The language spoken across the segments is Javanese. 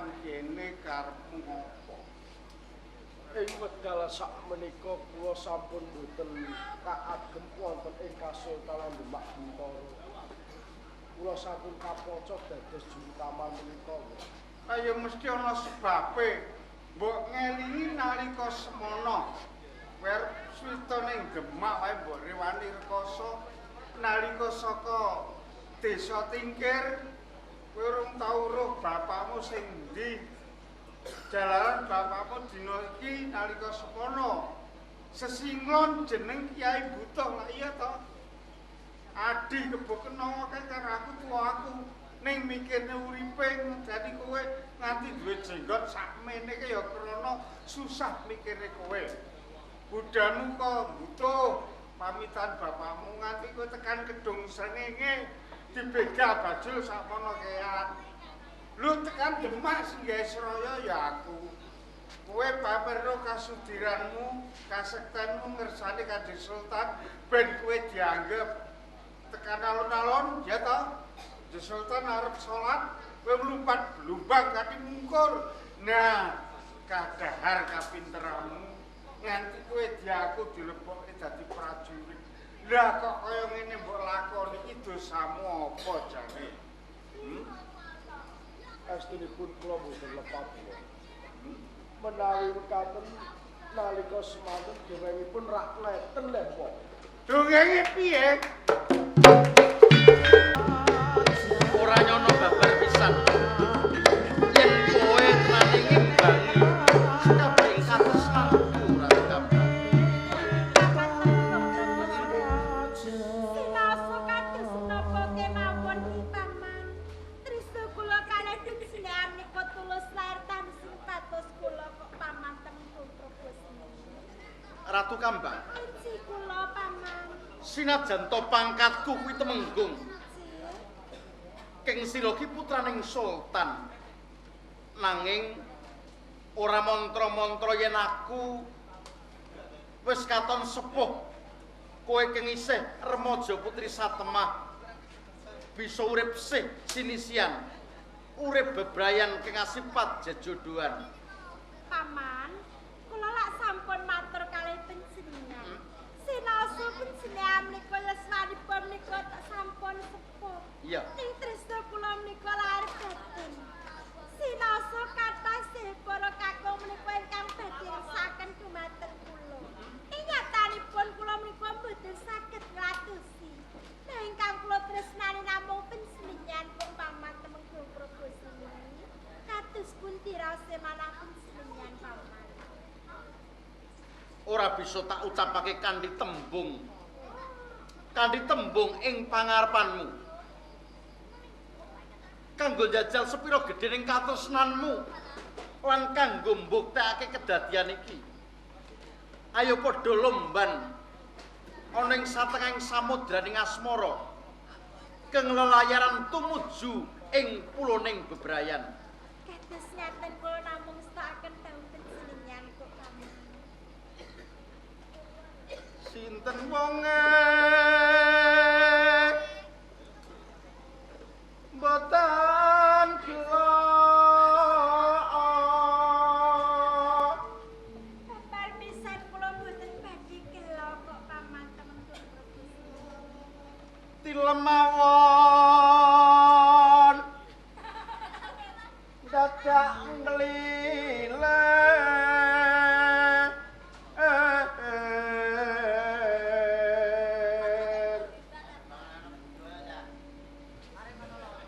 tekan kene karepmu ngopo? Ing wekdal sakmenika kula sampun boten kaagem wonten ing Kasultanan Demak Bintara. Kula sampun kapaca dados juru taman menika. Kaya mesti ana sebabe. Mbok ngelingi nalika semono. Wer swita ning Demak wae mbok rewani rekoso nalika saka desa Tingkir kowe urung tau roh bapakmu sing endi. Jalaran bapakmu dina iki nalika semono sesinglon jeneng Kyai Butuh lah iya to. Adi kebo kena kae karo aku tuwa aku ning mikirne uripe dadi kowe nganti duwe jenggot sakmene ki ya krana susah mikirne kowe. Budhamu kok butuh pamitan bapakmu nganti kowe tekan Kedung Srengenge dibegal bajul sakmono kean. Lu tekan Demak sing gawe sraya ya aku. Kowe pamerno kasudiranmu, kasektenmu ngersane Kanjeng Sultan ben kowe dianggep tekan alun-alun ya toh. Kanjeng Sultan arep salat, kowe mlumpat blumbang kanthi mungkur. Nah, kadahar kapinteranmu nganti kowe diaku dilebokke dadi prajurit. Lah kok kaya ngene mbok lakoni iki dosamu apa jane? Estunipun kula mboten lepat kula. Menawi mekaten nalika semanten dongengipun rak leten leh kok. Dongenge piye? Ora nyono babar pisan. Yen kowe tenane ngimbangi kabeh katresnanku Ratu Kambang. Sinaosa kados napa kemawon ki Paman. Tresna kula kalih panjenengan menika tulus lair tansah patos kula kok Paman temtu probosni. Ratu Kambang, Inci kula Paman. sinajan to pangkatku kuwi temenggung, Inci. Keng sira ki putraning sultan. Nanging ora mantra-mantra yen aku wis katon sepuh, kowe keng isih remaja putri satemah bisa urip sih sinisian, urip bebrayan keng asipat jejodohan. Paman, kula lak sampun matur kalih panjenengan. Sinaosa panjenengan menika yuswanipun menika tak sampun sepuh. Iya. Ning tresna kula menika lahir batin. Sinaosa kathah sih para kakung menika ingkang badhe ngersakaken dumateng kula. Ing nyatanipun kula menika mboten saged ngladosi. Nah ingkang kula tresnani namung panjenengan kok Paman Temenggung Proboseni. Kados pundi raose manah panjenengan Paman? Ora bisa tak ucapake kanthi tembung. Kanthi tembung ing pangarepanmu. Kanggo njajal sepira gedhening katresnanmu lan kanggo mbuktekake kedadian iki. Ayo padha lomban ana ing satengahing samudraning asmara. Keng lelayaran tumuju ing puloning bebrayan. Kados ngaten kula namung setokaken dawuh panjenengan kok Paman. Sinten wonge mboten gela? Babar pisan kula mboten badhe gela kok Paman Temenggung Proboseni. Tilemawon dadak nglilir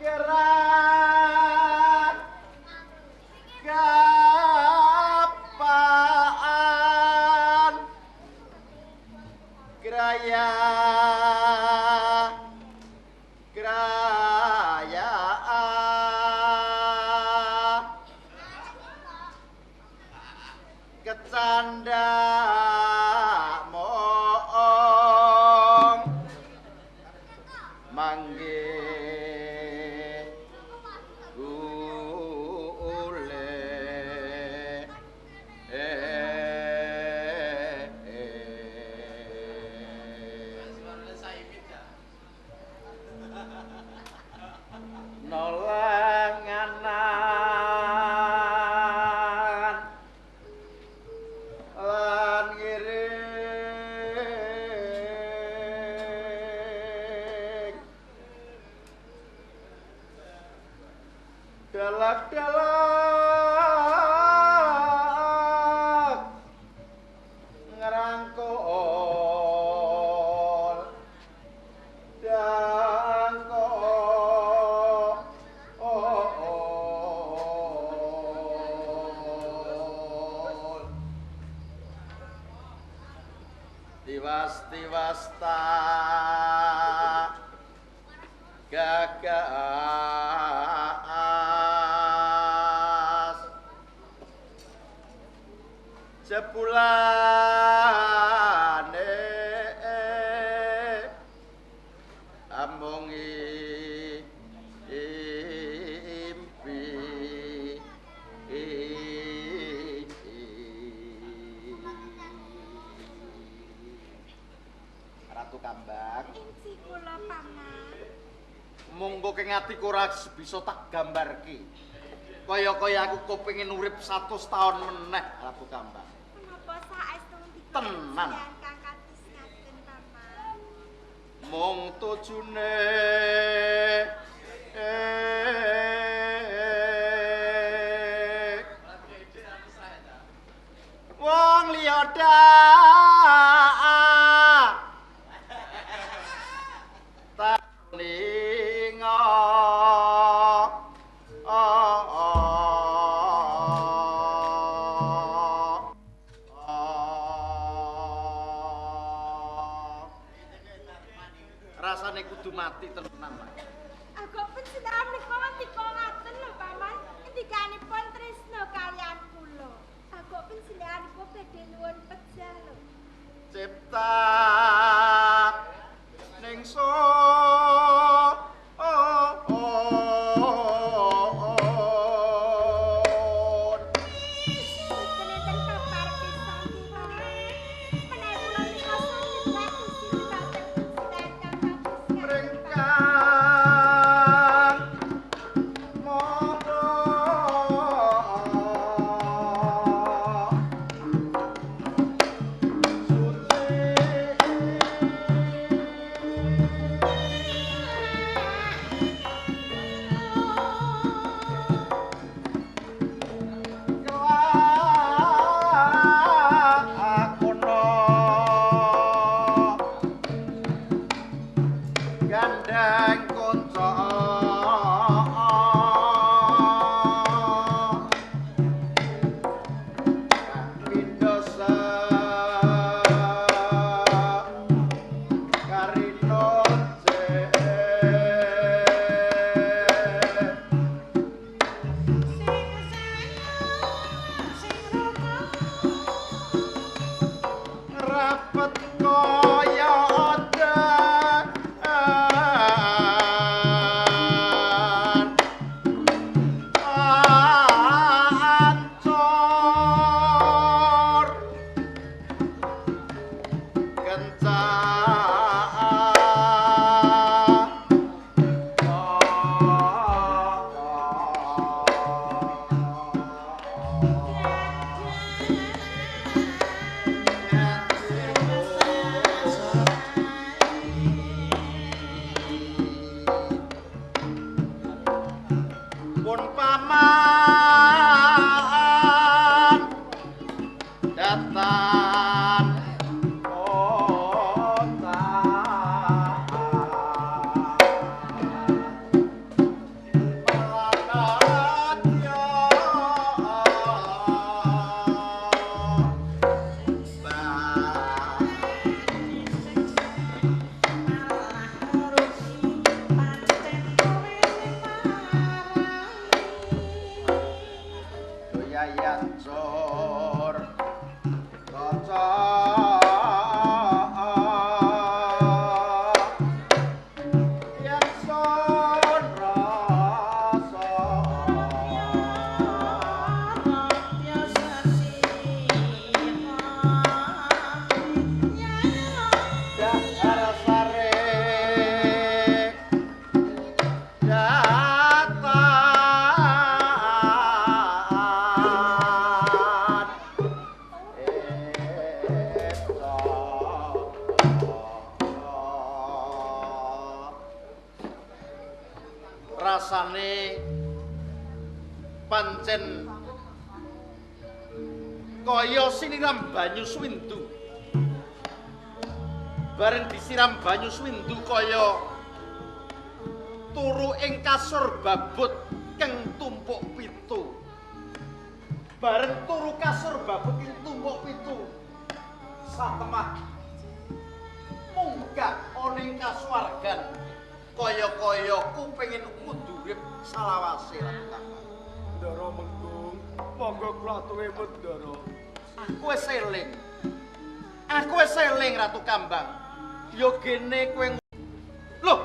gerak gapaan graya graya kecanda moong manggih gule. Nolenganan Tiwas tiwas ta gagas jebulane amung impi. Ratu Kambang, Inci kula paman. Monggo keng atiku ora bisa tak gambarke. Kaya-kaya aku kepengin urip 100 taun meneh, Ratu Kambang. Menapa saestu ngendika Tenan. Kang kados ngaten paman? Mung tujune wong liya dak ninga rasane kudu mati tenan, Mas. Agak panjenengan menika ngendika ngaten lho paman, ngendikanipun tresna kaliyan kula. Agak panjenenganipun badhe nyuwun pejah lho. Cipta ning so Boten enten papar pisan nggih paman. Menawi kula menika saged ngadusi dhumateng panjenengan kang kados ngaten paman. Ringkang mata suci kelakono gandeng kanca kang pindha karino rapet kaya odan ancor Pun paman datan kota Malanatya Yayan sor kaca yen son rasa dahar sare datan rasane pancen kaya siniram banyu swindu, bareng disiram banyu swindu kaya turu ing kasur babut keng tumpuk pitu. Bareng turu kasur babut ing tumpuk pitu satemah Munggah ana ing kasuwargan. Kaya-kaya ku pengen kudu urip salawase Ratu Kambang. Ndara Menggung, monggo kula atur emut Ndara. Aku wis eling. Aku wis eling Ratu Kambang. Ya gene kowe. Loh.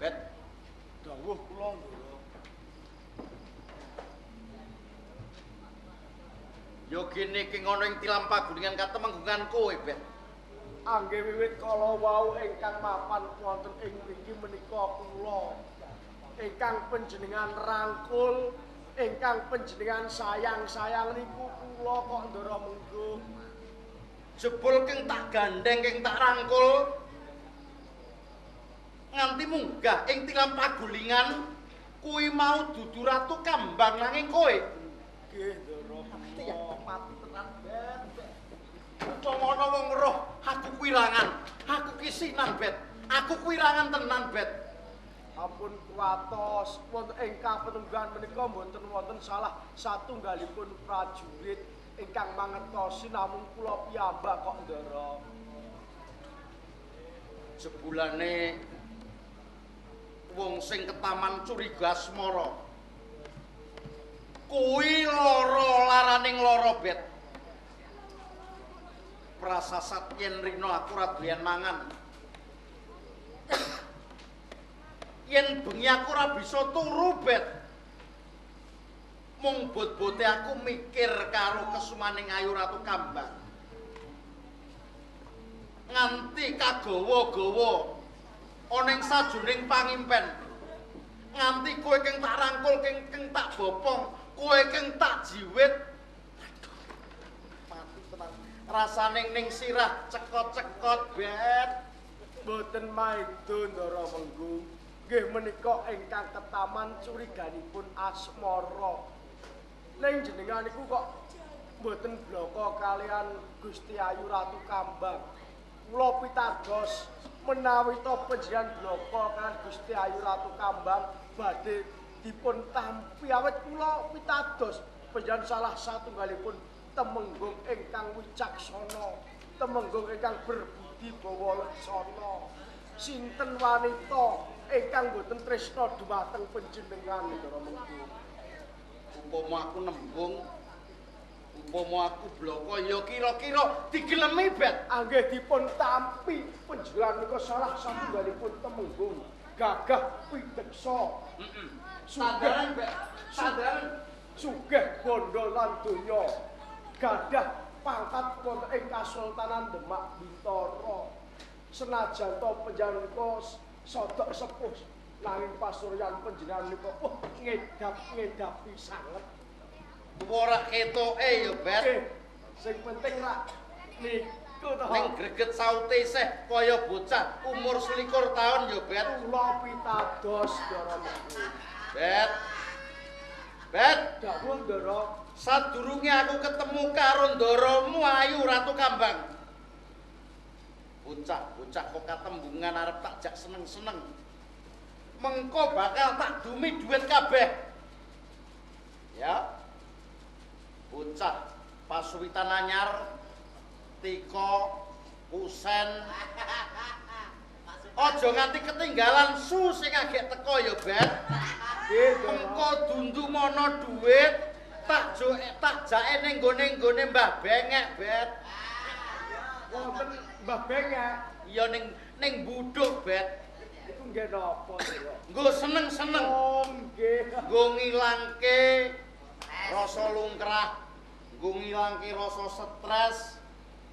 Bet, Dawuh kula Ndara. Ya gene iki ngono ing tilam pagulingan katemenggungan kowe, Bet. Angge wiwit kala wau ingkang mapan wonten ing mriki menika kula. Ingkang panjenengan rangkul, ingkang panjenengan sayang-sayang niku kula kok Ndara Menggung. Jebul keng tak gandeng, keng tak rangkul nganti munggah ing tilam pagulingan kuwi mau dudu Ratu Kambang nanging kowe. Nggih, Ndara. Mati ya, mati tenan, Bet. Umpama ana wong roh aku kuwirangan, aku kisinan, Bet. Aku kuwirangan tenan, Bet. Ampun kuwatos wonten ing kapenunggan menika mboten wonten salah satunggalipun prajurit ingkang mangertosi namung kula piyambak kok Ndara. Jebulane wong sing ketaman curiga asmara. Kuwi lara laraning lara, Bet. Prasasat yen rina aku ora doyan mangan. Yen bengi aku ora bisa turu, Bet. Mung bot-bote aku mikir karo kesumaning Ayu Ratu Kambang. Nganti kagawa-gawa ana ing sajroning pangimpen. Nganti kowe keng tak rangkul, keng tak bopong, kowe keng tak jiwit. Aduh, mati tenan. Rasane ning sirah cekot-cekot, Bet. Mboten maida Ndara Menggung. Nggih menika ingkang ketaman curiganipun asmara. Ning jenengan niku kok mboten blaka kalian Gusti Ayu Ratu Kambang. Kula pitados menawi to panjenengan blaka kalian Gusti Ayu Ratu Kambang badhe dipun tampi awit kula pitados panjenengan salah satunggalipun temenggung ingkang wicaksana, temenggung ingkang berbudi bawa leksana. Sinten wanita ingkang boten tresna dumateng panjenengan Ndara Menggung? Umpama aku nembung, umpama aku blaka ya kira-kira digelemi, Bet. Anggih dipun tampi panjenengan menika salah satunggalipun temenggung gagah pideksa. Heeh. Sugih, Bet. Sandaran. Sugih bondo lan donya. Gadah pangkat wonten ing Kasultanan Demak Bintara. Senajan to panjenengan menika sodok sepuh nanging pasuryan panjenengan menika ngedap-ngedapi sanget. Ora ketoke ya, Bet. Nggih, sing penting rak niku to. Ning greget saute isih kaya bocah umur 21 taun ya, Bet. Kula pitados Ndara Menggung. Bet. Bet, Dawuh Ndara. Sadurunge aku ketemu karo ndaramu Ayu Ratu Kambang. Bocah-bocah kok katembungan arep tak jak seneng-seneng. Mengko bakal tak dumi duit kabeh. Ya. Bocah pasuwitan anyar, Tika, Kusen. Aja nganti ketinggalan su sing agek teko ya, Bet. Nggih, Ndara. Mengko dundumono duit tak tak jake ning nggone-nggone Mbah Bengek, Bet. Wonten Mbah Bengek. Iya ning buduk, Bet. Iku nggih napa, Ndara? Nggo seneng-seneng. Oh, nggih. Nggo ngilangke rasa lungkrah, nggo ngilangke rasa stres,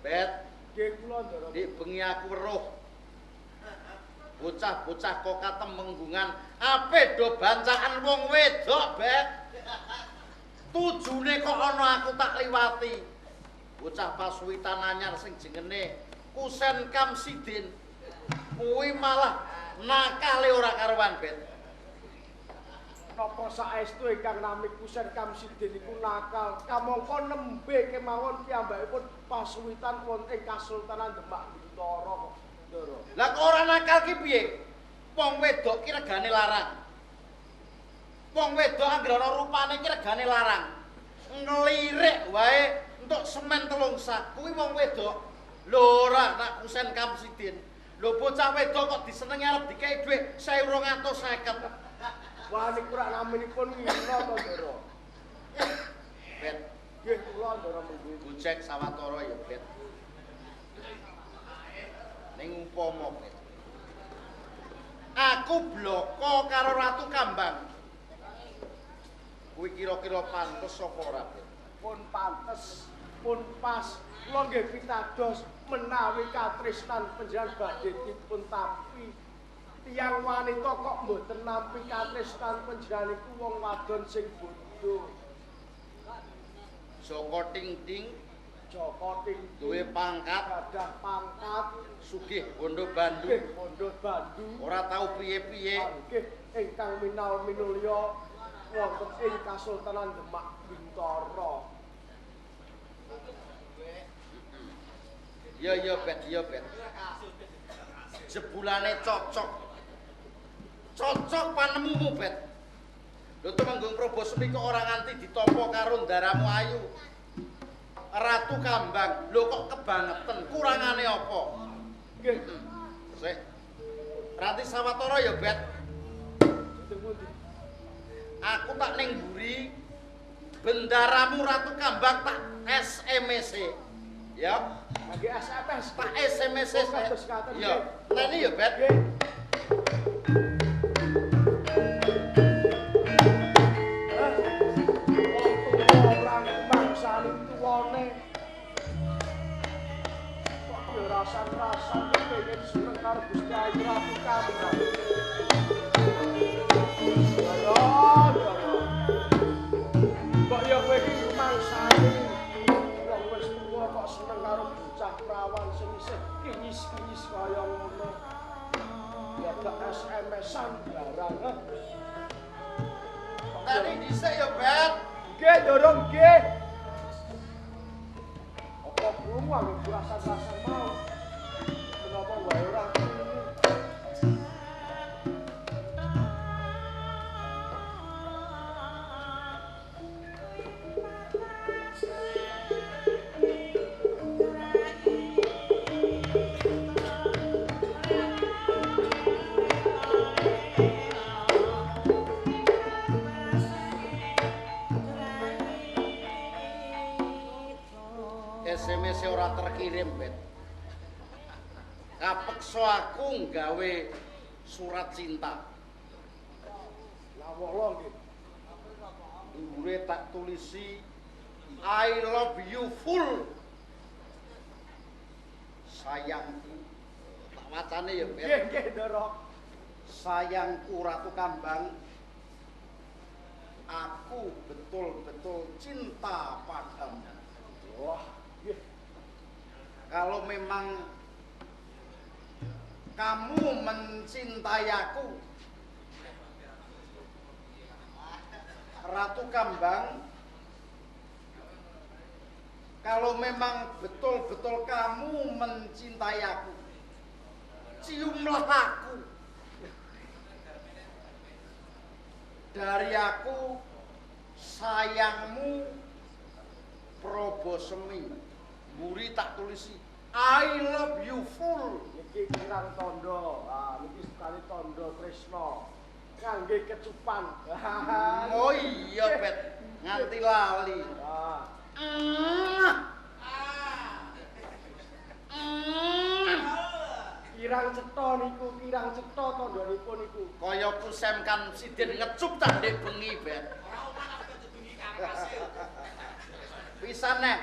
Bet. Nggih kula, Ndara. Dik bengi aku weruh bocah-bocah kok katemenggungan ape do bancaan wong wedok, Bet. Tujune kok ana aku tak liwati. Bocah pasuwitan anyar sing jengene Kusen Kamsidin kuwi malah nakale ora karuan, Bet. Napa saestu ingkang nami Kusen Kamsidin niku nakal? Kamangka nembe kemawon piyambakipun pasuwitan wonten ing Kasultanan Demak Bintara kok. Ndoro. Lah kok ora nakal ki piye? Wong wedok ki regane larang. Wong wedok anggere ana rupane ki regane larang. Nglirik wae entuk semen 3 sak. Kuwi wong wedok. Lho ora nak Kusen Kamsidin. Lho bocah wedok kok disenengi arep dikei dhuwit 1250. Wah niku rak naminipun ngino to, Ndoro. Bet, Nggih kula Ndoro mengko. gojek sawetara ya, Bet. Ning upama, Bet. Aku bloko karo Ratu Kambang. Kuwi kira-kira pantes apa ora, Bet? Pun pantes, pun pas. Kula nggih pitados menawi katresnan panjenengan badhe dipun tampi. Tiyang wanita kok mboten nampi katresnan panjenengan iku wong wadon sing bodho. Joko Ting-ting Joko Ting duwe pangkat, gadah pangkat, sugih bondo bandu, nggih bondo bandu. Ora tau piye-piye. Nggih ingkang minal minulya wonten ing Kasultanan Demak Bintara. Iya iya Bet, iya Bet. Jebulane cocok. Cocok panemumu, Bet. Lho Tumenggung Probosemi kok ora nganti ditampa karo ndaramu ayu. Ratu Kambang, lho kok kebangetan, kurangane apa? Nggih, Sik. Ranti sawetara ya, Bet. pundi? Aku tak ning mburi bendaramu Ratu Kambang tak SMS. Ya, Lagi SMS. tak SMS. Oh, kados ngaten, Ya, ngene ya, Bet. Nggih. Wong tuwa ora mangsani tuwane. Kok ya rasan-rasan kepengin seneng karo Gusti Ayu Ratu Kambang. Ndara, ndara. Kok ya kowe iki mangsani wong wis tuwa kok seneng karo bocah prawan sing isih kinyis-kinyis kaya ngono. Ya gak SMS-an barang. Eh. Tadi dhisik ya, Bet. Nggih, Ndoro, nggih. Apa krungu anggo rasan-rasan mau? Menapa wae ora krungu? SMS ora terkirim, Bet. Kapeksa aku nggawe surat cinta. Lawala nggih. Dhuwure tak tulisi I love you full. Sayangku. Tak wacane ya, Bet. Nggih, nggih, Ndoro. Sayangku Ratu Kambang. Aku betul-betul cinta padamu. Wah, nggih. Kalau memang kamu mencintai aku, Ratu Kambang, kalau memang betul-betul kamu mencintai aku, ciumlah aku. Dari aku sayangmu Probosemi. Mburi tak tulisi I love you full. Niki kirang tandha. Ah, niki sekali tandha tresna. Ngangge kecupan. Oh iya, Bet. Nganti lali. Ah, kirang cetha niku, kirang cetha tandhanipun niku. Kaya kusem kan sidin ngecup tak ndek bengi, Bet. Pisan neh.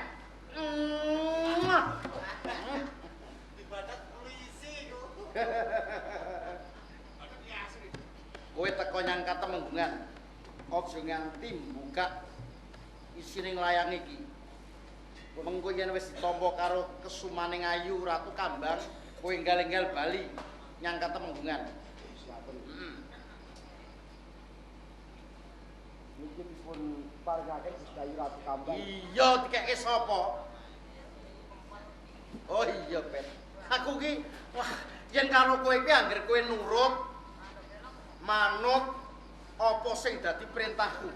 Kowe teko nyang katemenggungan. Aja nganti mbukak isine layang iki. Mengko yen wis ditampa karo kesumaning ayu Ratu Kambang, kowe enggal-enggal bali nyang katemenggungan. Siapen. Niki dipun paringaken Gusti Ayu Ratu Kambang. Iya, dikeke sapa? Oh iya, Bet. Aku ki wah, Yen karo kowe iki anggere kowe nurut manut apa sing dadi perintahku.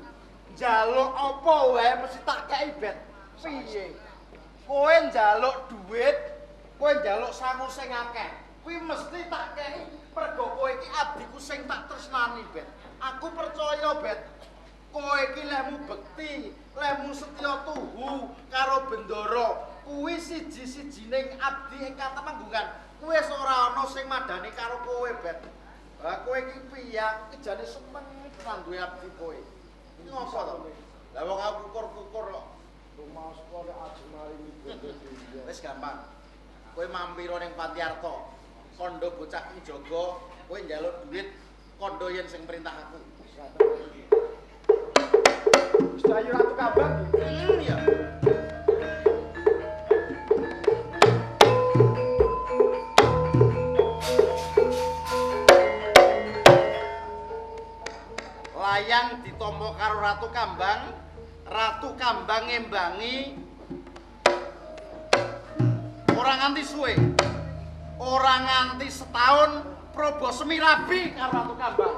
Njaluk apa wae mesti tak kei, Bet. Piye? Kowe njaluk duit, kowe njaluk sangu sing akeh. Kuwi mesti tak kei mergo kowe iki abdiku sing tak tresnani, Bet. Aku percaya, Bet. Kowe iki lehmu bekti, lehmu setya tuhu karo Bendara. Kuwi siji-sijining abdi ing katemenggungan. Kuwi wis ora ana sing madani karo kowe, Bet. Lah kowe iki piye? Aku iki jane seneng tenan duwe abdi kowe. Iki ngopo to? Lah wong aku kukur-kukur kok. Rumaos kula nek ajeng maringi bondo dhewe. Wis gampang. Kowe mampira ning Patiarta. Kandha bocah ki jaga, kowe njaluk duit kandha yen sing perintah aku. Gusti Ayu Ratu Kambang nggih. Iya. Layang ditampa karo Ratu Kambang, Ratu Kambang ngembangi ora nganti suwe. Ora nganti setahun Probosemi rabi karo Ratu Kambang.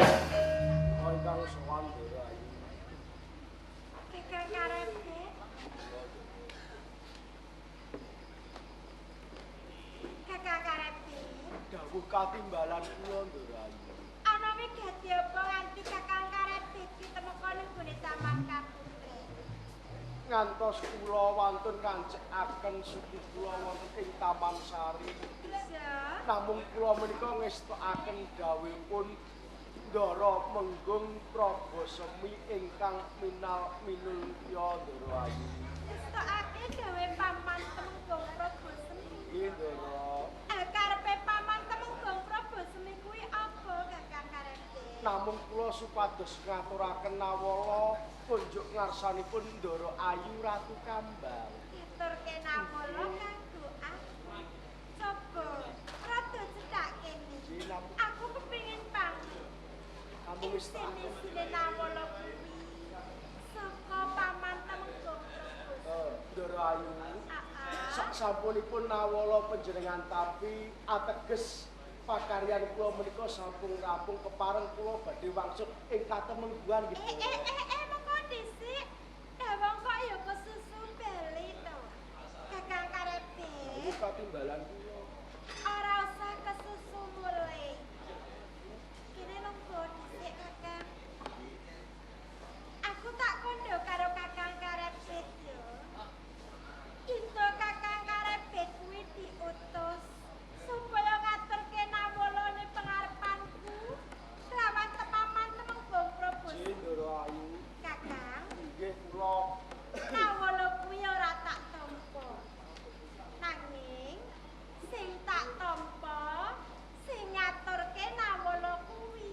Ingkang sowan Ndara Ayu. Kakang Karebet. Kakang Karebet. Dawuh katimbalan kula Ndara Ayu. Ana wigati apa nganti Kakang Karebet ditemeka ning gone Taman Kaputren? Ngantos kula wantun ngancikaken suku kula wonten ing Taman Sari. Bisa. Namung kula menika ngestokaken dawuhipun Ndara Menggung Probosemi ingkang minal minulya Ndara Ayu. Ngestokake gawe Paman Temenggung Probosemi. Nggih Ndara. Karepe Paman Temenggung Probosemi kuwi apa Kakang Karebet? Namung kula supados ngaturaken nawala kunjuk ngarsanipun Ndara Ayu Ratu Kambang. Ngaturke nawala kanggo aku. Coba rada cedhak kene. Nggih namung Aku kepengin pamit. namung ngestokaken Isine nawala kuwi saka Paman Temenggung Probosemi. Ndara Ayu. Aa. Sak sampunipun nawala panjenengan tampi ateges pakaryan kula menika sampun rampung kepareng kula badhe wangsul ing katemenggungan nggih. Mengko dhisik. Lah wong kok ya kesusu bali to. Kakang Karebet, Dawuh katimbalan kula. ora usah kesusu mulih. Kene lungguh dhisik, Kakang. Aku tak kondo karo Kakang Karebet yo. Into Kakang Karebet kuwi diutus supaya ngaturke nawalane pengarepanku kelawan Paman Temenggung Nggih Probosemi. Ndara Ayu. Kakang, Nggih kula nawala kuwi ora tak tampa. Nanging sing tak tampa sing ngaturke nawala kuwi.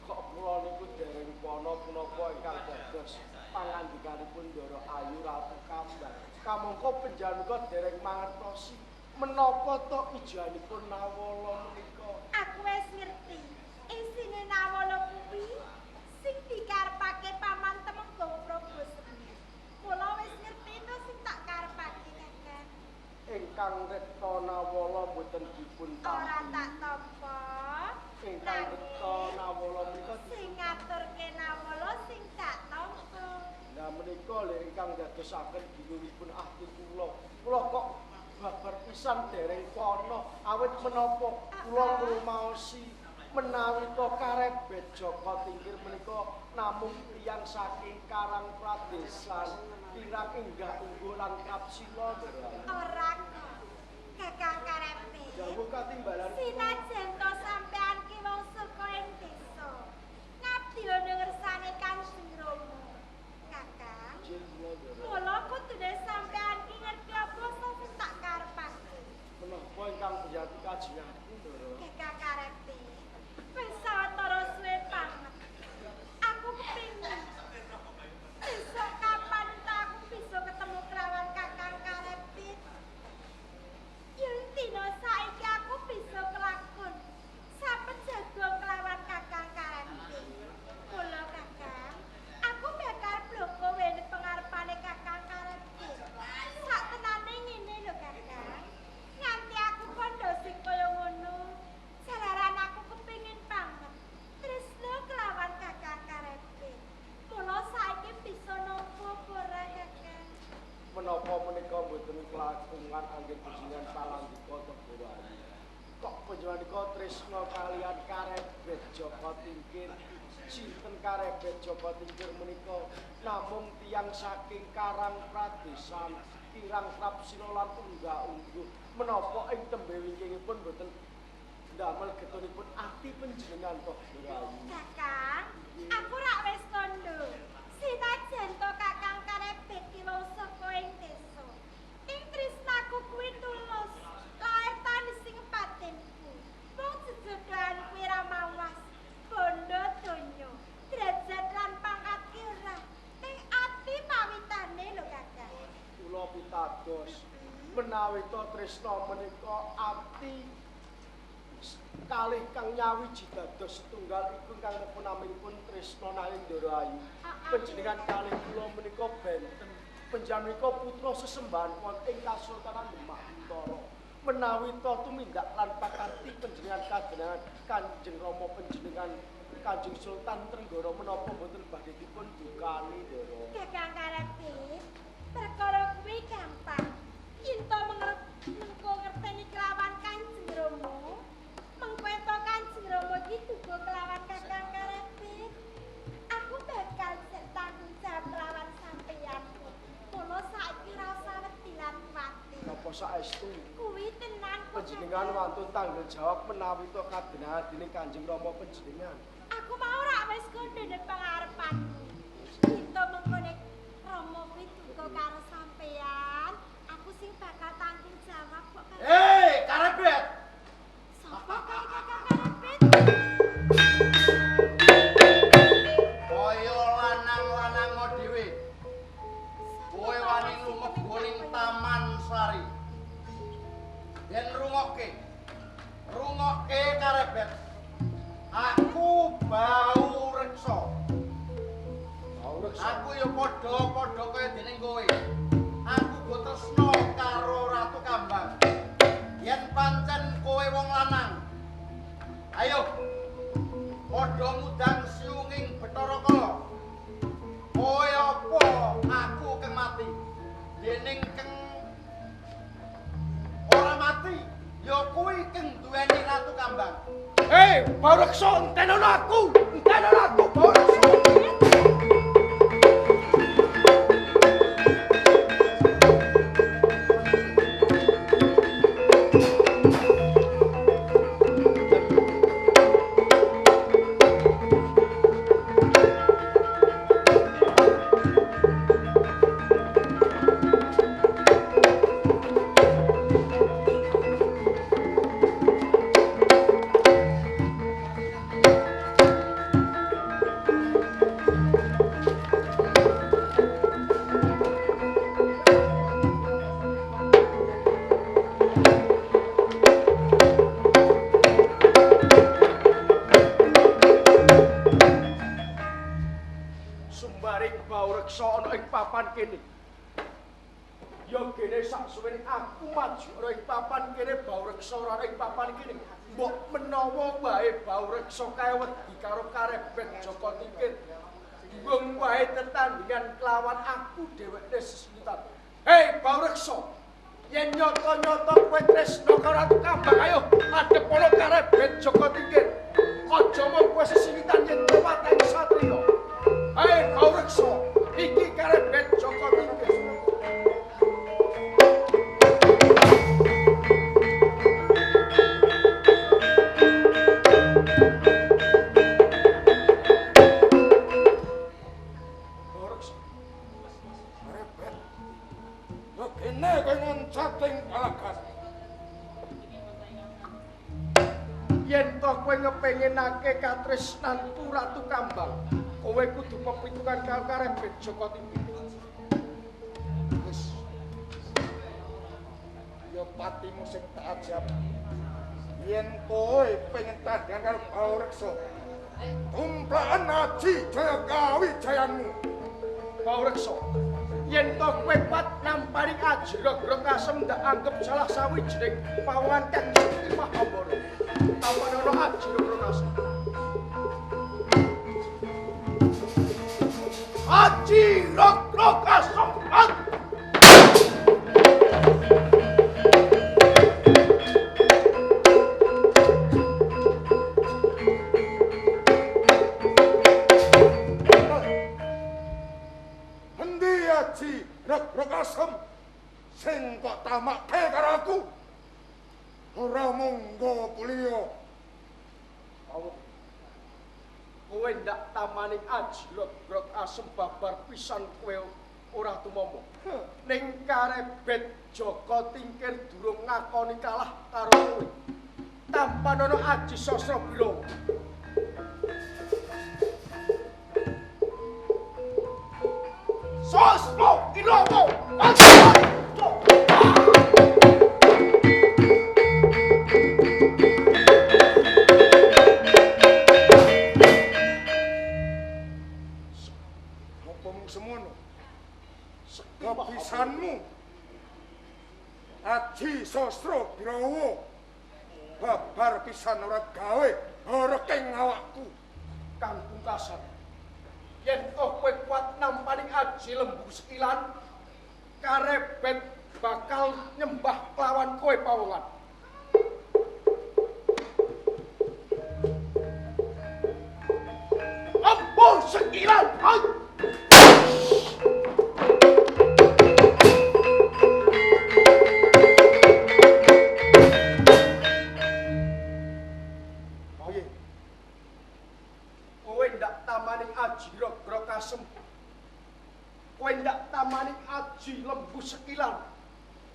Kok kula niku dereng pana punapa ingkang dados pangandikanipun Ndara Ayu Ratu Kambang. Kamangka panjenengan dereng mangertosi menapa to ijanipun nawala menika. Aku wis ngerti isine nawala kuwi sing dikarepake Paman Temenggung Probosemi. Mula wis ngerti to sing tak karepake, Kakang. Ingkang rekta nawala boten dipun Ora tampi. tak tampa. Ingkang rekta nawala menika Sing ngaturke nawala sing tak tampa. Lah menika lho ingkang dadosaken bingungipun ati kula. Kula kok babar pisan dereng pana awit menapa kula ngrumaosi menawi to Karebet Jaka Tingkir menika namung tiyang saking Karang Pradesan kirang enggah ungguh lan kapsila Ndara. Ora kok. Kakang Karebet. Dawuh katimbalan Sinajan to sampean ki wong saka ing desa. Ngabdi ana ngersane Kanjeng Rama. Kakang, Nggih kula Ndara. mula kudune sampean ki ngerti apa sing tak karepake. Menapa ingkang beyati kajengake Ndara? Kakang Karebet, wis sawetara suwe banget. Aku kepingin menika tresna kaliyan Karebet Jaka Tingkir. Sinten Karebet Jaka Tingkir menika namung tiyang saking Karang Pradesan, kirang trapsila lan unggah-ungguh. Menapa ing tembe wingkingipun boten ndamel getunipun ati panjenengan toh, Ndoro Ayu? Kakang, aku rak wis kandha. Sinajan to Kakang Karebet ki wong saka ing desa. Ing tresnaku kuwi tulus, lair tani sing batinku. Wong jejodohan kuwi ra mawas, bondo donya, derajat lan pangkat ki ora. Ning ati pawitane lho Kakang. Kula pitados menawi to tresna menika ati kalih kang nyawiji dados setunggal iku kang naminipun tresna nanging Ndoro Ayu. Panjenengan kalih kula menika benten. Panjenengan menika putra sesembahan wonten ing Kasultanan Demak Bintara. Menawi to tumindak lan pakarti panjenengan kadenangan Kanjeng Rama panjenengan Kanjeng Sultan Trenggara menapa boten badhe dipun dukani Ndoro? Kakang Karebet, perkara kuwi gampang. Yen to mengko ngerteni kelawan Kanjeng Rama, mengko ento Kanjeng Rama iki duga kelawan Kakang Karebet. Aku bakal tanggung jawab kelawan sampeyan. Mula saiki ora usah wedi lan kuwatir. Napa saestu? Kuwi tenan kok, Panjenengan Kakang. wantun tanggung jawab menawi to kadenangan dening Kanjeng Rama panjenengan. Aku mau rak wis kandha ning pangarepanmu. Yen to mengko nek Rama kuwi duga karo sampeyan, aku sing bakal tanggung jawab kok. Kakang. Hei, Karebet. Sapa kae Kakang Karebet? Kaya lanang-lanang dhewe. Kowe wani lumebu ning Taman Sari. Yen rungokke. Rungokke Karebet. Aku bau reksa. Bau reksa. Aku ya padha-padha kaya dening kowe. Aku go tresna karo Ratu Kambang. Yen pancen kowe wong lanang, ayo padha ngundang siunging Bathara Kala. Kowe apa aku keng mati? Dening keng ora mati, ya kuwi keng duweni Ratu Kambang. Hei, bau reksa entenono aku. Entenono aku, bau reksa. Sumbaring bau reksa ana ing papan kene. Ya gene saksuwene aku maju ana ing papan kene bau reksa ora ana ing papan kene. Mbok menawa wae bau reksa kae wedi karo Karebet Jaka Tingkir. Wong wae tetandingan kelawan aku dheweke sesulitan. Hei bau reksa, yen nyata-nyata kowe tresna karo Ratu Kambang, ayo adhep ana Karebet Jaka Tingkir. Aja mung kowe sesilitan yen tuwateng satriya. Hei bau reksa, iki Karebet Jaka Tingkir. Bau reksa, Karebet. Yo kene kowe ngoncat ing palagas. Yen to kowe ngepengenake katresnanku Ratu Kambang, kowe kudu pepitungan karo Karebet Jaka Tingkir. Wis. Ya patimu sing tak ajab. Yen kowe pengen tandingan karo Bau Reksa, tumplaken aji jaya kawijayanmu. Bau Reksa, yen to kowe kuat nampaning aji Ragra Kasem ndak anggep salah sawijining pawongan kang sekti Mahabara. Tampanono aji Ragra Kasem. Aji Ragra Kasem. tamaning aji logrok asem babar pisan kowe ora tumama. Ning karebet Jaka Tingkir durung ngakoni kalah karo kowe. Tampanana aji Sastra Birawa. Sastra Birawa. Apa mung semono? Kepisanmu Aji Sastra Birawa babar pisan ora gawe horking awakku. Kang pungkasan, yen toh kowe kuat nampaning aji lembu sekilan, karebet bakal nyembah kelawan kowe pawongan. Lembu sekilan. Piye? Kowe ndak tamaning aji rogrok asem. Kowe ndak tamaning aji lembu sekilan.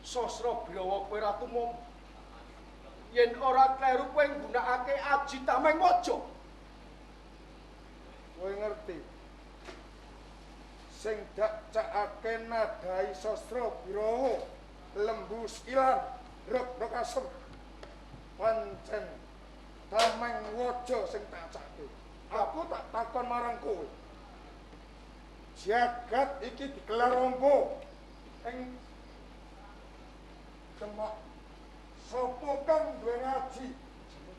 Sastra Birawa kowe ra tumum. Yen ora kleru kowe nggunakake aji tameng waja. Kowe ngerti? Sing dak cakake nadai Sastra Birawa lembu sekilan rogrok asem pancen tameng waja sing tak cake. Aku tak takon marang kowe. Jagat iki digelar ombo ing Demak. Sapa kang duwe ngaji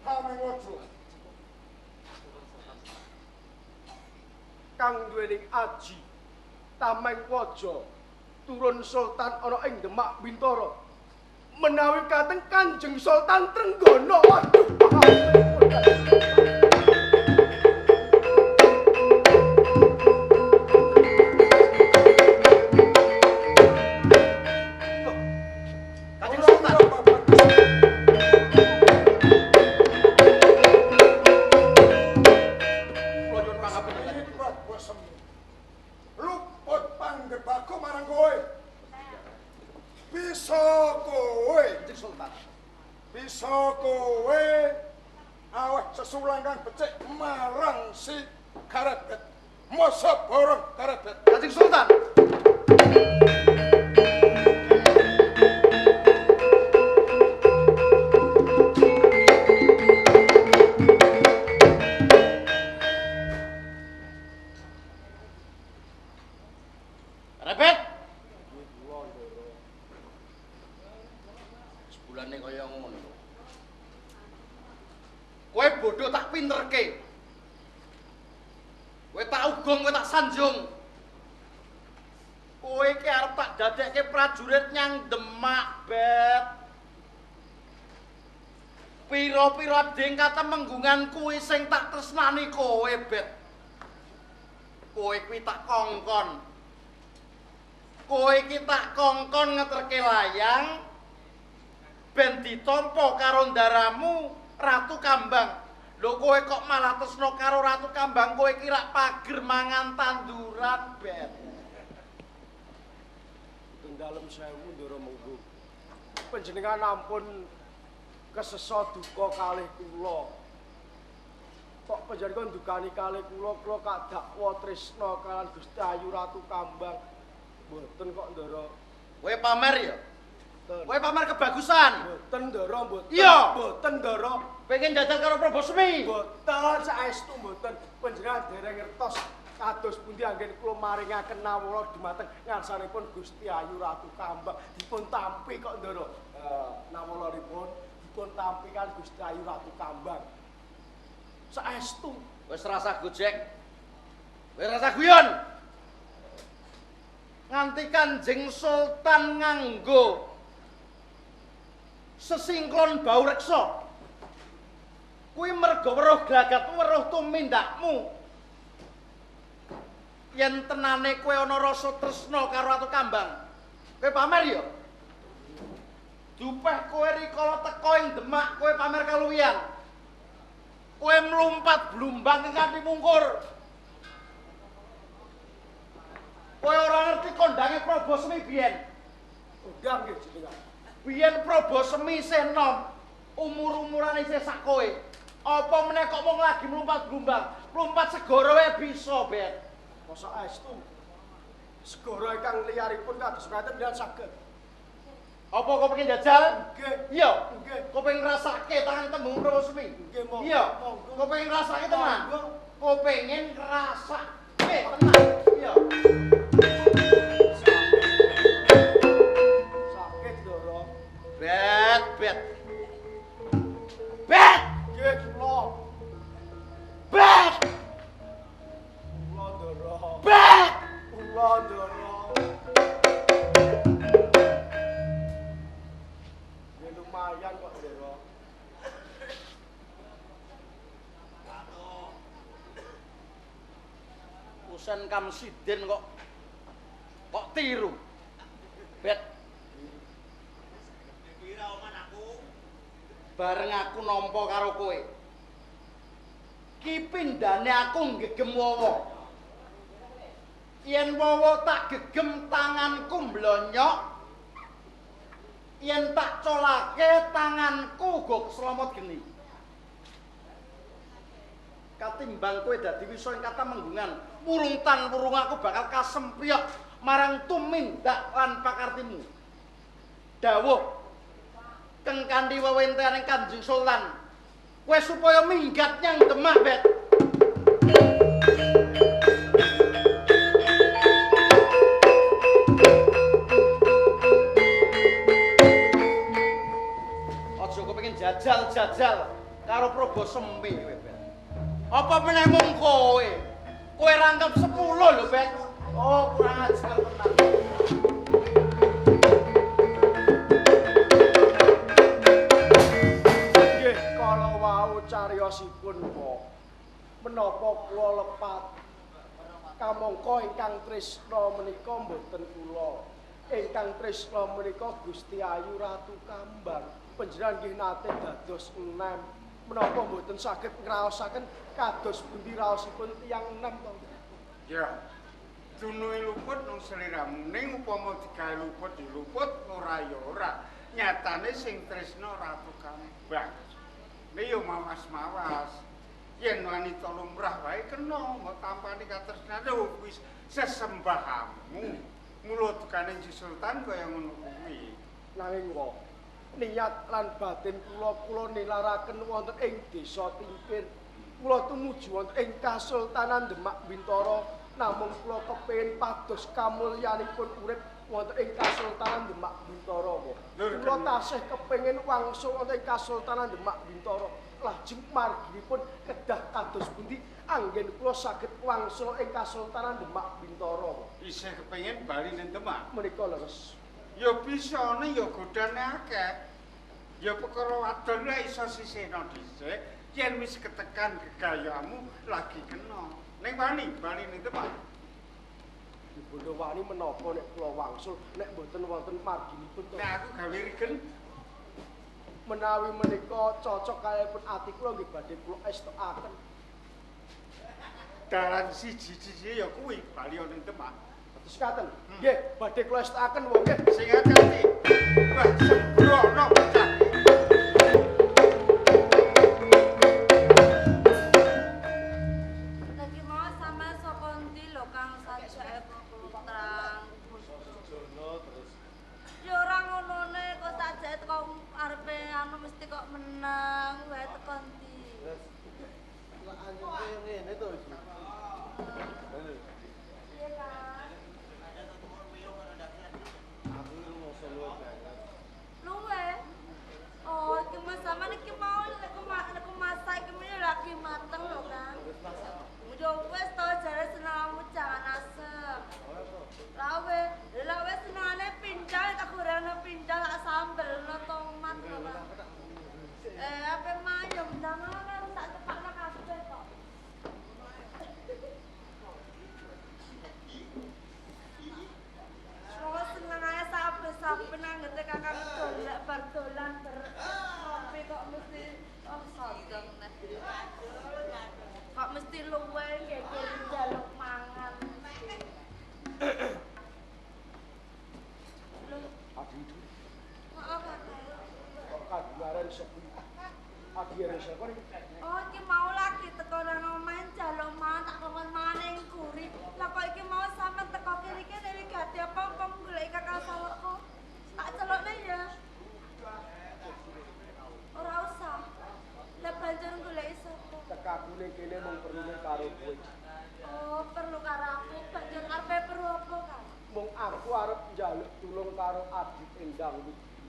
tameng waja? Kang duwening aji tameng waja turun sultan ana ing Demak Bintara. Menawi kateng Kanjeng Sultan Trenggana. Waduh, Kanjeng Sultan. Kula nyuwun pangapunten Kanjeng. Luput panggebaku marang kowe. Bisa kowe, Kanjeng Sultan. bisa kowe aweh sesulang kang becik marang si Karebet. Masa borong Karebet. Kanjeng Sultan. Rebet. Sebulane kaya ngono. Kowe bodoh tak pinterke. Kowe tak ugung, kowe tak sanjung. Kowe iki arep tak dadekke prajurit nyang Demak, Bet. Pira-pira ding katemenggungan kuwi sing tak tresnani kowe, Bet. Kowe kuwi tak kongkon. Kowe iki tak kongkon ngeterke layang ben ditampa karo ndaramu Ratu Kambang. Lho kowe kok malah tresna karo Ratu Kambang, kowe iki rak pager mangan tanduran, Bet. Ing dalem sewu Ndara monggo. Panjenengan ampun kesesa duka kalih kula. Kok panjenengan ndukani kalih kula, kula kadakwa tresna kaliyan Gusti Ayu Ratu Kambang. Mboten kok Ndara. Kowe pamer ya? Mboten. Kowe pamer kebagusan. Mboten Ndara, mboten. Iya. Mboten Ndara. Pengen jajal karo Probosmi. Mboten saestu mboten. Panjenengan dereng ngertos kados pundi anggen kula maringaken nawala dumateng ngarsanipun Gusti Ayu Ratu Kambang. Dipun tampi kok Ndara. Nawalanipun dipun tampi kan Gusti Ayu Ratu Kambang. Saestu. Wis rasa gojek. Wis rasa guyon. Nganti Kanjeng Sultan nganggo sesingklon bau reksa. Kuwi merga weruh glagat, weruh tumindakmu. Yen tenane kowe ana rasa tresna karo Ratu Kambang, kowe pamer ya. Dupeh kowe rikala teka ing Demak, kowe pamer kaluwihan. Kowe mlumpat blumbang nganti mungkur. Kowe ora ngerti kondange Probosemi biyen. Kondang nggih jenengan. Biyen Probosemi isih enom, umur-umurane isih sak kowe. Apa meneh kok mung lagi mlumpat blumbang, mlumpat segara wae bisa, Bet. Mosok aestu. Segara ingkang liyaripun kados ngaten mbiyen saged. Apa kowe pengen jajal? Nggih. Iya. Nggih. Kowe pengen ngrasake tangan tembung Probosemi? Nggih, monggo. Iya. Monggo. Kowe pengen ngrasake tenan? Monggo. Kowe pengen ngrasake tenan? Iya. Sakit, Ndara. Bet, bet. Bet! Nggih, kula. Bet! Kula, Ndara. Bet! Kula, Ndara. Nggih lumayan kok, Ndara. Usen Kamsidin kok tiru. Bet. Bareng aku nampa karo kowe. Ki pindhane aku nggegem wowo. Yen wowo tak gegem tanganku mblonyok. Yen tak colake tanganku go keslomot geni. Katimbang kowe dadi wisa ing katamenggungan, wurung tan wurung aku bakal kasempyok marang tumindak lan pakartimu. Dawuh keng kanthi wewentehane Kanjeng Sultan, kowe supaya minggat nyang Demak, Bet. Aja kepengin jajal-jajal karo Probosemi kowe, Bet. Apa meneh mung kowe? Kowe rangkep 10 lho, Bet. Oh, kurang ajar tenan. Nggih, kala wau cariyosipun, Pak. Menapa kula lepat? Kamangka ingkang tresna menika mboten kula. Ingkang tresna menika Gusti Ayu Ratu Kambang. Panjenengan nggih nate dados enem. Menapa mboten saged ngraosaken kados pundi raosipun tiyang enem to? Ya. Dunuhe luput nang sliramu, ning upama digawe luput ya luput, ora ya ora. Nyatane sing tresna Ratu Kambang. Nek yo mawas-mawas. Yen wanita lumrah wae kena mbok tampani katresnane wis sesembahanmu. Mula dukane Sultan kaya ngono kuwi. Nanging wae niat lan batin kula kula nilaraken wonten ing desa Tingkir. Kula tumuju wonten ing Kasultanan Demak Bintara, namung kula kepengin pados kamulyanipun urip wonten ing Kasultanan Demak Bintara. Kula tasih kepengin wangsul wonten ing Kasultanan Demak Bintara. Lajeng marginipun kedah kados pundi anggen kula saged wangsul ing Kasultanan Demak Bintara. Isih kepengin bali ning Demak. Menika leres. Ya bisa ning ya godane akeh. Ya perkara wadon lek iso sisihno dhisik, yen wis ketekan gegayamu lagi kena. Ning wani bali ning Demak. Bondo wani menapa nek kula wangsul nek mboten wonten marginipun to. Nek aku gawe rigen menawi menika cocok kalihipun ati kula nggih badhe kula estokaken. Dalan siji-siji ya kuwi bali ning Demak. Terus ngaten. Nggih, badhe kula estokaken wong nggih. Sing ati-ati. Wah, sembrono bocah. Lagi mau sama saka endi lho Kang sajake putrang. Ya ora ngonone kok sajake teko arepe anu mesti kok meneng wae teko endi. Lah anjing ngene to iki. Iya Kang. Aku rumoso luwe banget. Luwe. Oh, iki mas sampean iki mau nek masak iki mau lagi mateng lho Kang. Yo wis to jare senengmu jangan asem. Lawe, lawe senengane pindang tak gorengno pindang tak sambelno tomat lho Kang. Ape mayem ndang ora tak cepakno kabeh kok. Wong seneng ae saben-saben anggete kakang dolak bar dolan ber ngopi kok mesti oh sodong neh. Kok mesti luwe nggih njaluk mangan. sepi. Adi Arya sapa iki? Oh, iki mau lagi teko nang omahe njaluk mangan tak kongkon mangan ning guri. Lah kok iki mau sampean teko kene iki nek gati apa apa golek Kakang Saloko. Tak celokne ya. Ora usah. Lah banjur goleki sapa? Tekakune kene mung perlune karo kowe. Oh, perlu karo aku. Banjur arepe perlu apa, Kang? Mung aku arep njaluk tulung karo Adi Endang Widuri.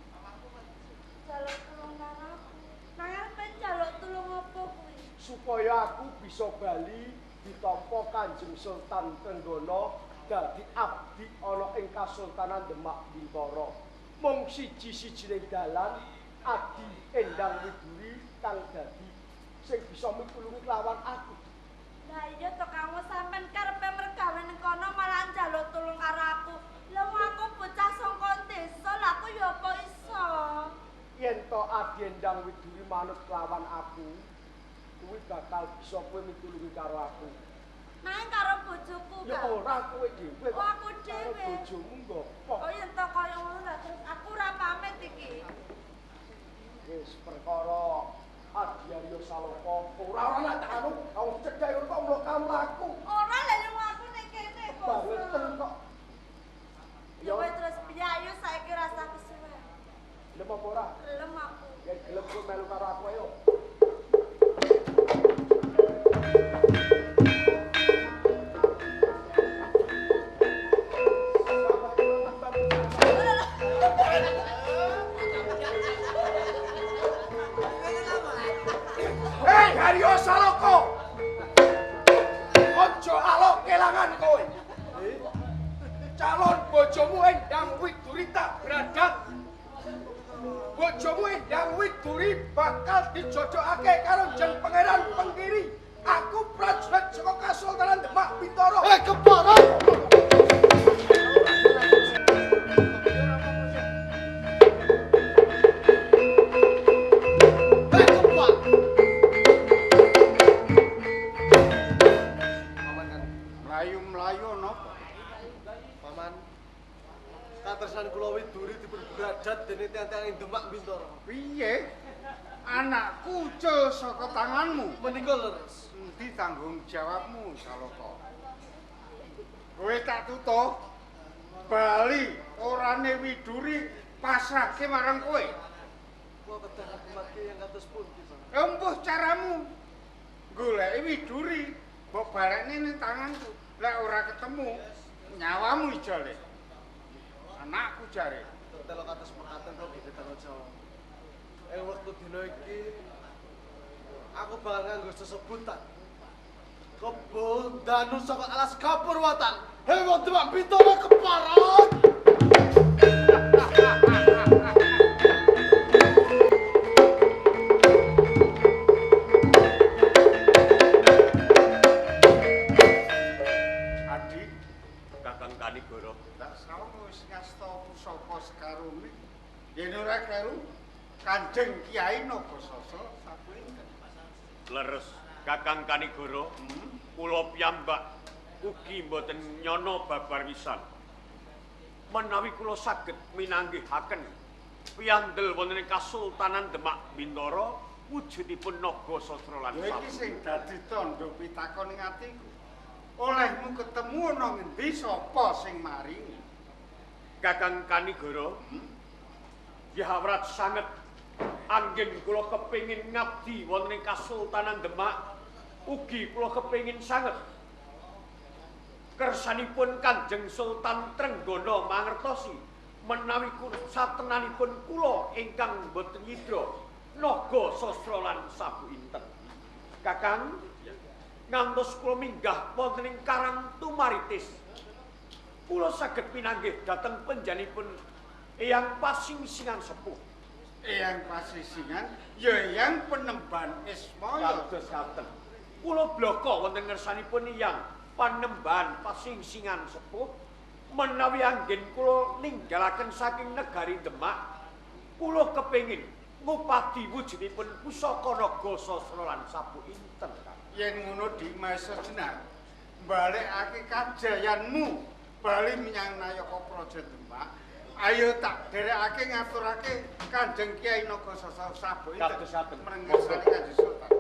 Njaluk tulung karo aku. Nang arepe njaluk tulung apa kuwi? Supaya aku bisa bali ditampa Kanjeng Sultan Trenggana dadi abdi ana ing Kasultanan Demak Bintara. Mung siji-sijine dalan Adi Endang Widuri kang dadi sing bisa mitulungi kelawan aku. Lah iya to Kang, sampean karepe mergawe ning kono malah njaluk tulung karo aku. Lah wong aku bocah saka desa, lah aku ya apa iso? Yen to Adi Endang Widuri manut kelawan aku, kuwi bakal bisa kowe mitulungi karo aku. Nanging karo bojoku, Ya Kang. ora kowe dhewe Oh, aku karo dhewe. bojomu nggopo. Oh yen to kaya ngono lah terus aku ora pamit iki. Wis perkara Adi Arya Saloka ora ora nak tak anu wong cedhak kok mlaku. Ora lah yo aku ning kene kok. Bangeten kok. Ya wis terus piye ayo saiki rasa kesuwen. Gelem apa ora? Gelem aku. Yen gelem kowe melu karo aku ayo. Hei Arya Saloka. Aja alok kelangan kowe. Calon bojomu Endang Widuri tak bradat. Bojomu Endang Widuri bakal dijojokake karo Jeng Pangeran Pengkiri. Aku prajurit saka Kasultanan Demak Bintara. Eh, kepara. Eh, kepak. Paman kan, Mlayu-mlayu napa? paman. Katresnan kula Widuri dipun bradat dening tiyang-tiyang ing Demak Bintara. Piye? Anakku ucul saka tanganmu. Menika leres. Endi tanggung jawabmu, Saloka? Kowe tak tutup. Bali orane Widuri pasrahke marang kowe. Kula kedah ngagemake yang kados pundi, Paman? Empuh caramu. Goleki Widuri, mbok balekne ning tanganku. Lek ora ketemu, nyawamu ijole. Anakku jare. Telo kados mekaten kok nggih Tanggung jawab. Ing wektu dina iki aku bakal nganggo sesebutan. Kebo danu saka alas kapurwatan. Hei wong Demak Bintara keparat. Adi, Kakang Kanigara, tak sawang wis ngasta pusaka sekarone. Yen ora kleru, Kanjeng Kyai Nagasasa sapunika. Leres Kakang Kanigara, kula piyambak ugi mboten nyana babar wisan. Menawi kula saged minanggihaken piyandel wonten ing Kasultanan Demak Bintara wujudipun naga sastra lan Lha iki sapu. sing dadi tandha pitakon ing atiku. Olehmu ketemu ana ngendi sapa sing maringi? Kakang Kanigara, nggih awrat sanget anggen kula kepengin ngabdi wonten ing Kasultanan Demak, ugi kula kepengin sanget kersanipun Kanjeng Sultan Trenggana mangertosi menawi satenanipun kula ingkang boten nyidra naga sastra lan sabu inten. Kakang, ngantos kula minggah wonten ing Karang Tumaritis, kula saged pinanggih dhateng penjanipun Eyang Pasingsingan Sepuh. Eyang Pasisingan ya Eyang Penemban Ismaya. Kados ngaten. Kula blaka wonten ngersanipun Eyang Panembahan Pasingsingan Sepuh menawi anggen kula ninggalaken saking negari Demak, kula kepengin ngupadi wujudipun pusaka naga sastra lan sapu inten. Yen ngono Dik Mahesa Jenar, balekake kajayanmu bali menyang Nayaka Praja Demak. Ayo tak derekake ngaturake Kanjeng Kyai Nagasasa Sabuk Kadosaken. Mrenggesane Kanjeng Sultan.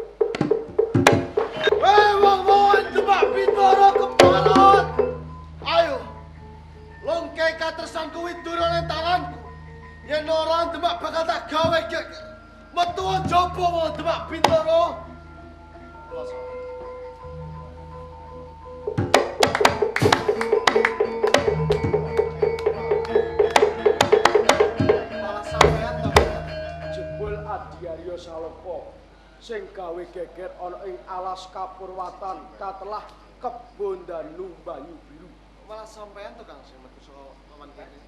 Weh wong-wong Demak Bintoro kepalot. Ayo. Longke katresnanku Widura ning tanganku. Yen ora Demak bakal tak gawe geger. Metu njaba wong Demak Bintoro. Kula sowan. Malah sampean to. Jebul Adiarya Salaka sing gawe geger ana ing alas Kapurwatan katelah Kebon Danu Banyu Biru. Malah sampean to Kang sing metu saka paman kene.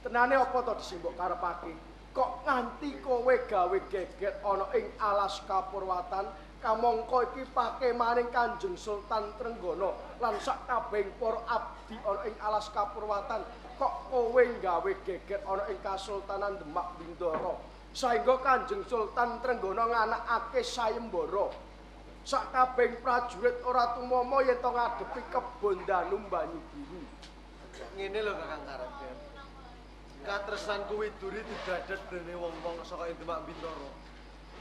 Tenane apa to sing mbok karepake? Kok nganti kowe gawe geger ana ing alas Kapurwatan kamangka iki pakemaning Kanjeng Sultan Trenggana lan sak kabehing para abdi ana ing alas Kapurwatan kok kowe gawe geger ana ing Kasultanan Demak Bindara saengga Kanjeng Sultan Trenggana nganakake sayembara sak kabehing prajurit ora tumama yen to ngadepi Kebon Danu Banyu Biru. Ngene lho Kakang Karepen. Katresnanku Widuri didadet dene wong-wong saka Demak Bintoro.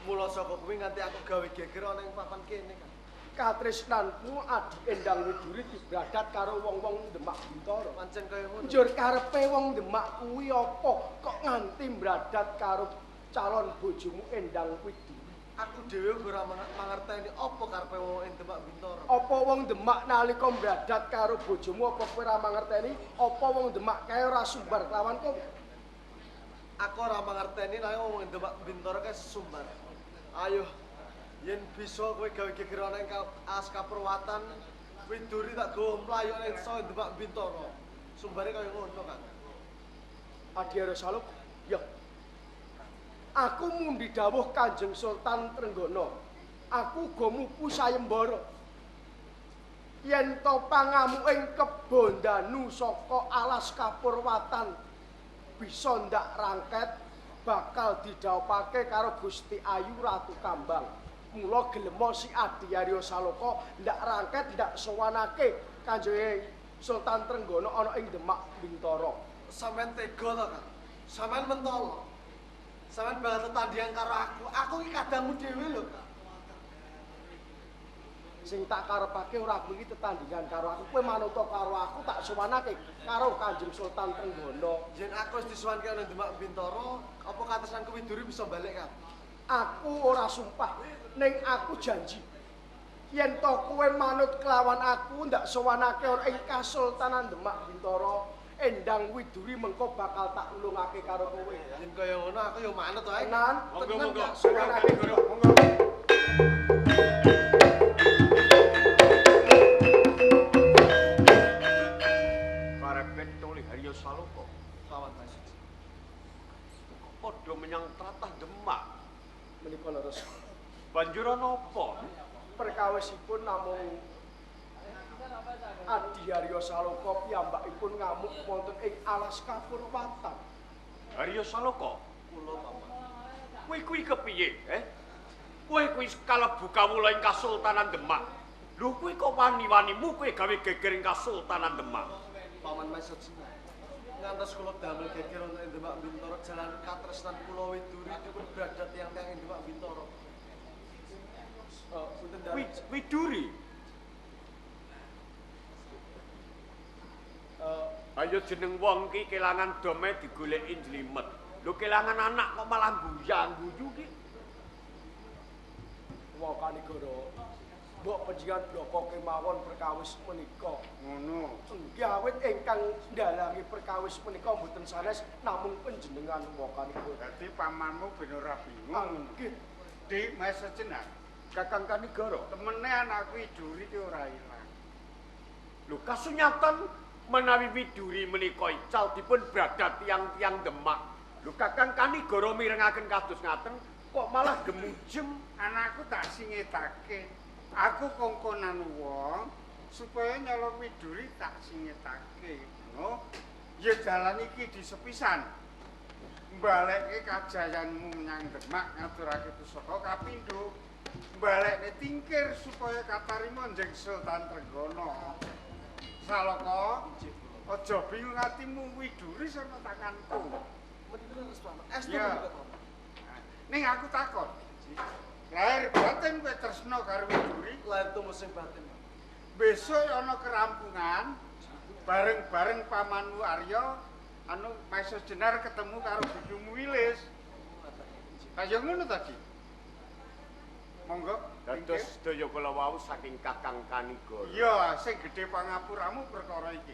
Mula saka kuwi nganti aku gawe geger ana ing papan kene, Kang. Katresnanku Adi Endang Widuri dibradat karo wong-wong Demak Bintara. Pancen kaya ngono. Njur karepe wong Demak kuwi apa kok nganti mbradat karo calon bojomu Endang Widuri? Aku dhewe uga ora mangerteni apa karepe wong ing Demak Bintoro. Apa wong Demak nalika mbradat karo bojomu apa kowe ora mangerteni? Apa wong Demak kae ora sumbar kelawan kowe? Aku ora mangerteni nek wong ing Demak Bintoro kae sumbar. Ayo, yen bisa kowe gawe geger ana ing alas Kapurwatan, Widuri tak gawa mlayu ning desa Demak Bintoro. Sumbare kaya ngono, Kang. Adiarya Saluk, ya. Aku mundi dawuh Kanjeng Sultan Trenggana. Aku uga mupu sayembara. Yen to pangamuking Kebon Danu saka alas Kapurwatan bisa ndak rangket bakal didhawuhake karo Gusti Ayu Ratu Kambang. Mula gelema si Adiarya Salaka ndak rangket ndak sowanake Kanjeng Sultan Trenggana ana ing Demak Bintara. Sampeyan tega to, Kang? Sampeyan mentolo. Sampeyan bakal tetandhingan karo aku. Aku iki kadangmu dhewe lho, Kang. Sing tak karepake ora kuwi tetandhingan karo aku. Kowe manut karo aku tak sowanake karo Kanjeng Sultan Trenggana. Yen aku wis disuwanke ana Demak Bintoro, apa katresnanku Widuri bisa balik, Kang? Aku ora sumpah, ning aku janji. Yen to kowe manut kelawan aku ndak sowanake ana ing Kasultanan Demak Bintara, Endang Widuri mengko bakal tak ulungake karo kowe. Yen kaya ngono aku ya manut wae. Tenan, Monggo tenan monggo. tak sowanake. Monggo. Karepen Tuli Harya Salaka Kawan Mas. kok padha menyang tlatah Demak. Menika leres. Banjur ana apa? Perkawisipun namung Adiarya Salaka piyambakipun ngamuk wonten ing alas Kapurwatan. Harya Salaka, Kula paman. kowe kuwi kepiye, eh? Kowe kuwi kalebu kawula ing Kasultanan Demak. Lho kowe kok wani-wanimu kowe gawe geger ing Kasultanan Demak? Paman Mas Sejena. Ngantos kula damel geger wonten ing Demak Bintoro jalan katresnan kula Widuri dipun bradat tiyang-tiyang ing Demak Bintoro. Punten dalem. Widuri. Ayo jeneng wong ki kelangan dome digoleki njlimet. Lho kelangan anak kok malah guyang-guyu ki. Wakanigara. Mbok panjenengan bloko kemawon perkawis menika. Ngono. Nggih awit ingkang ndalangi perkawis menika mboten sanes namung panjenengan Wakanigara. Dadi pamanmu ben ora bingung. Nggih. Dik Mas Sejenak, Kakang Kanigara. temene anakku Widuri ki ora ilang. Lho kasunyatan menawi Widuri menika ical dipun bradat tiyang-tiyang Demak. Lho Kakang Kanigara mirengaken kados ngaten kok malah gemujem. Anakku tak singetake. Aku kongkonan wong supaya nyolong Widuri tak singetake. Ngono. Ya dalan iki disepisan. Mbalekke kajayanmu menyang Demak ngaturake pusaka kapindho. Mbalekke tingkir supaya katarima Njeng Sultan Trenggana. Salaka, Aja bingung atimu Widuri ana tanganku. Menika leres Paman. Estu Iya. menika Paman. Ning aku takon. Lahir batin kowe tresna karo Widuri, Lahir tumus sing batin. Paman. Besok ana kerampungan bareng-bareng pamanmu Arya anu Maesa Jenar ketemu karo bojomu Wilis. Kaya ngono tadi. Monggo. Dados sedaya kula wau saking Kakang Kanigara. Iya, sing gedhe pangapuramu perkara iki.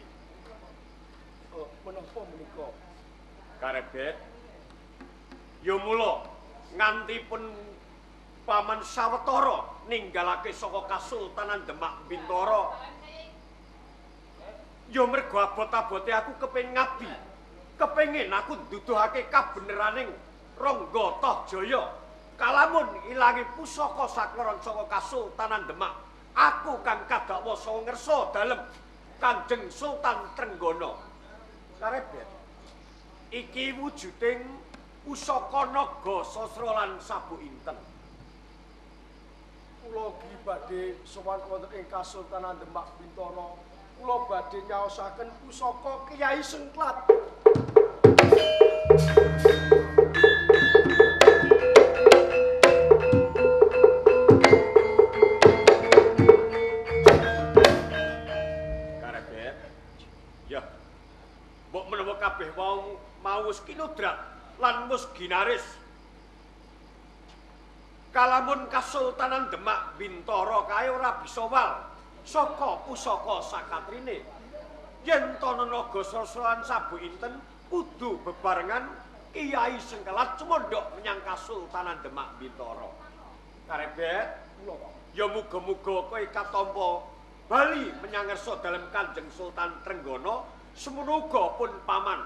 Oh, menapa menika? Karebet. Ya mula nganti pun Paman Sawetara ninggalake saka Kasultanan Demak Bintara. Ya mergo abot-abote aku kepengin ngabdi. Kepengin aku nduduhake kabeneraning Rangga Tohjaya. Kalamun ilangi pusaka sakloron saka Kasultanan Demak, aku kang kadakwa saha ngersa dalem Kanjeng Sultan Trenggana. Karebet. Iki wujuding pusaka naga sasra lan sabuk inten. Kula ugi badhe sowan wonten ing Kasultanan Demak Bintara. Kula badhe nyaosaken pusaka Kyai Sengklat. Karebet. Ya. Mbok menawa kabeh wau mau wis kinodrat lan wis ginaris. Kalamun Kasultanan Demak Bintara kae ora bisa wal saka pusaka sakatrine. Yen to naga sasra lan sabuk inten kudu bebarengan Kyai Sengkelat cumondhok menyang Kasultanan Demak Bintara. Karebet, Kula Pak. ya muga-muga kowe katampa bali menyang ngersa dalem Kanjeng Sultan Trenggana, semono uga pun paman.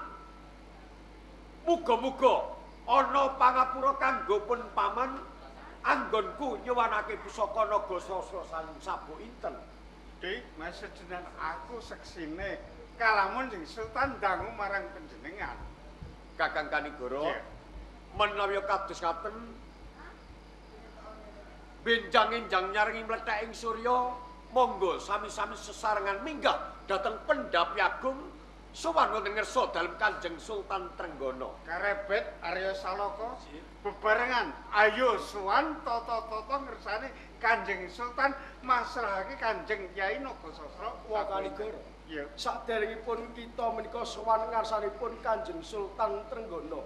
Muga-muga ana pangapura kanggo pun paman anggonku nyuwanake pusaka naga sasra lan sabuk inten. Dik, Maesa Jenar aku seksine kalamun sing Sultan dangu marang panjenengan. Kakang Kanigara, Iya. menawi kados ngaten benjang-enjang nyarengi mlethek ing surya, monggo sami-sami sesarengan minggah dhateng Pendhapi Agung sowan wonten ngersa dalem Kanjeng Sultan Trenggana. Karebet Arya Salaka bebarengan ayo sowan tata-tata ngersane Kanjeng Sultan masrahake Kanjeng Kyai Naga Sasra Wa Kanigara. Iya. Saderengipun kita menika sowan ngarsanipun Kanjeng Sultan Trenggana.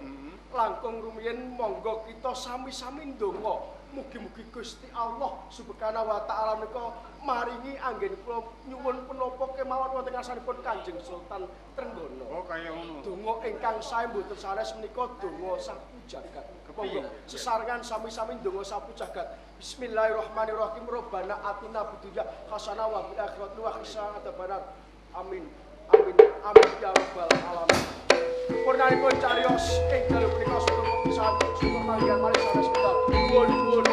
Langkung rumiyin monggo kita sami-sami ndonga mugi-mugi Gusti Allah Subhanahu wa taala menika maringi anggen kula nyuwun penapa kemawon wonten ngarsanipun Kanjeng Sultan Trenggana. Oh kaya ngono. Donga ingkang sae mboten sanes menika donga sapu jagat. Monggo sesarengan sami-sami ndonga sapu jagat. Bismillahirrahmanirrahim. Robbana atina fid dunya hasanah wa fil akhirati hasanah adzabannar. Amin. Amin. Amin ya rabbal alamin. Purnanipun cariyos ing dalu punika syukur pisan syukur manggihan malih sanes wekdal. Nuwun nuwun.